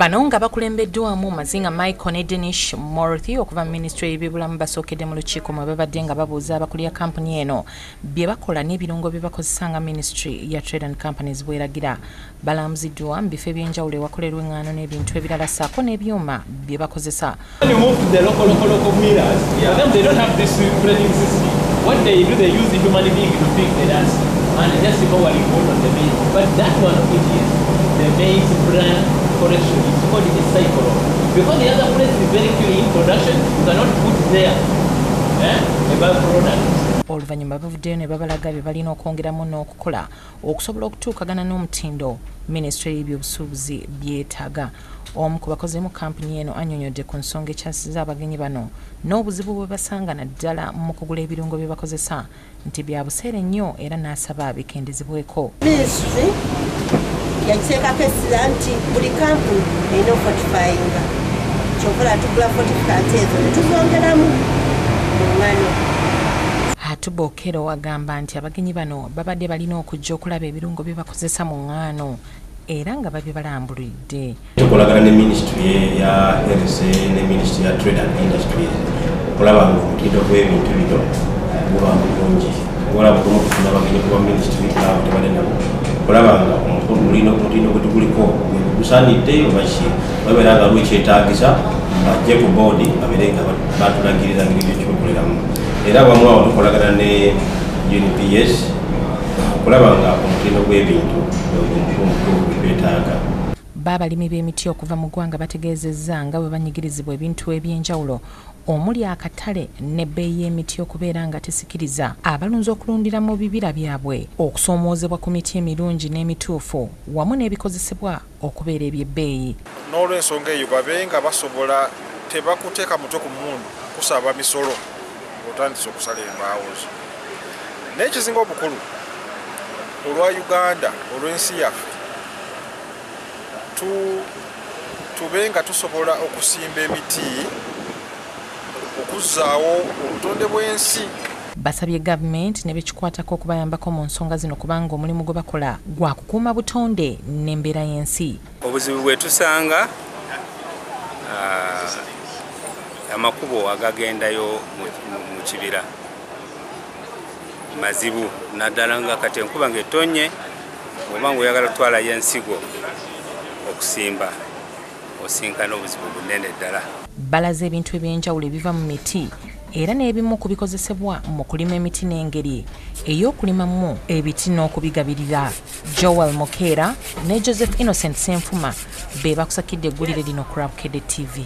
Bano nga bakulembeddwamu Mazinga Michael ne Danish Morthy okuva mu minisitule y'ebyobulamu basookedde mu lukiiko mwe babadde nga babuuza abakulira kampuni eno bye bakola n'ebirungo bye bakozesa nga minisitule ya Trade and Companies bw'eragira. Balambuziddwa mu bifo eby'enjawulo ewakolerwa eŋŋaano n'ebintu ebirala ssaako n'ebyuma bye bakozesa. When you move to the local millers, them they don't have this spreading system. What they do, they use the human being to pick the dust and just pouring water on the maize. But that one, it is the maize bran collection. It's called a cycle. Because the other place is very clean production, you cannot put there a byproduct. Oluvannyuma bavuddeyo ne babalaga bye balina okwongeramu n'okukola okusobola okutuukagana n'omutindo minisitule y'ebyobusuubuzi byetaaga. Omu ku bakozi mu kampuni eno annyonnyodde ku nsonga ekyasiza abagenyi bano n'obuzibu bwe basanga naddala mu kugula ebirungo bye bakozesa nti bya buseere nnyo era n'asaba bikendezebweko. Minisitule yakiteekako essira nti buli kampuni erina okufortifyinga, kyova tugula fortificant ezo ne tuzongeramu mu ŋŋano. Atuba Okello agamba nti abagenyi bano babadde balina okujja okulaba ebirungo bye bakozesa mu ŋŋaano era nga babibalambulidde. Tukolagana ne minisitule ya Health ne minisitule ya Trade and Industries okulaba nga omutindo gw'ebintu bino guba mulungi. Olaba olumu tufuna abagenyi kuba minisitule abo tebadde nabo okulaba nga omutindo gwe tuguliko gusaanidde oba ki, babeera nga waliwo ekyetaagisa bajje ku boodi babeere nga batulagirira ngeri gy'okibakoleramu. Era wamu awo tukolagana ne UNPS okulaba nga omutindo gw'ebintu gwetaaga. Baabalimi b'emiti okuva mu ggwanga bategeezezza nga bwe banyigirizibwa ebintu eby'enjawulo omuli akatale n'ebbeeyi y'emiti okubeera nga tesikiriza abalunzi okulundira mu bibira byabwe, okusoomoozebwa ku miti emirungi n'emituufu wamu n'ebikozesebwa okubeera eby'ebbeeyi. N'olw'ensonga eyo babe nga basobola tebakuteeka mutwe ku mmundu kusaba misolo ng'otandise okusala embaawo zo. Naye ekisinga obukulu olwa Uganda, olw'ensi yaffe, tube nga tusobola okusimba emiti okuzzaawo obutonde bw'ensi. Basabye gavumenti ne bekikwatako okubayambako mu nsonga zino kubanga omulimu gwe bakola gwa kukuuma butonde n'embeera y'ensi. Obuzibu bwe tusanga amakubo agagendayo mu kibira mazibu, naddala nga kati enkuba ng'etonnye, oba ng'oyagala kutwalayo ensigo okusimba osinkana obuzibu bunene ddala. Balaze ebintu eby'enjawulo ebiva mu miti era n'ebimu ku bikozesebwa mu kulima emiti n'engeri ey'okulimamu ebiti n'okubigabirira. Joel Mokera ne Joseph Innocent Senfuma be bakusakidde eggulire lino ku Bukedde TV.